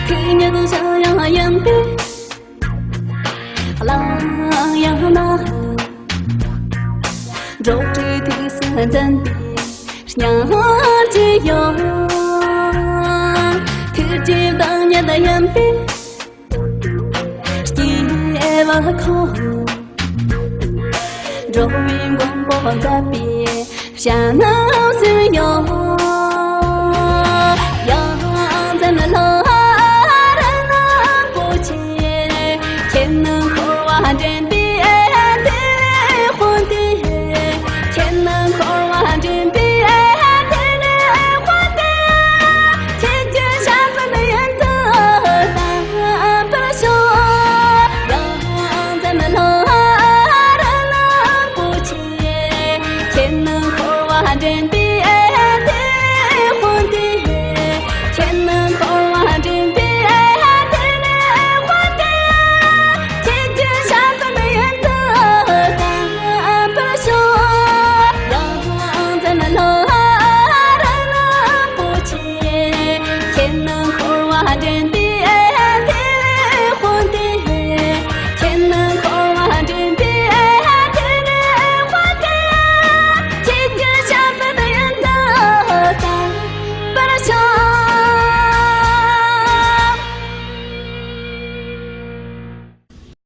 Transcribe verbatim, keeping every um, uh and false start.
ཁོས་ཉིད་ཤར་ཡང་ཡིན་པས། གླེང་ཡང་ན། འགྲོགས་བྲལ་ཐུགས་སུ་འཛིན་པའི་སྙིང་རྗེ་ཡོད། ཐུགས་རྗེ་བདག་ཉིད་ཡིན་པས། སྐྱེ་བ་ཁོ། འགྲོ་བའི་མགོན་པོ་མཛད་པའི་ཞལ་ནས་གསུངས་ཡོད།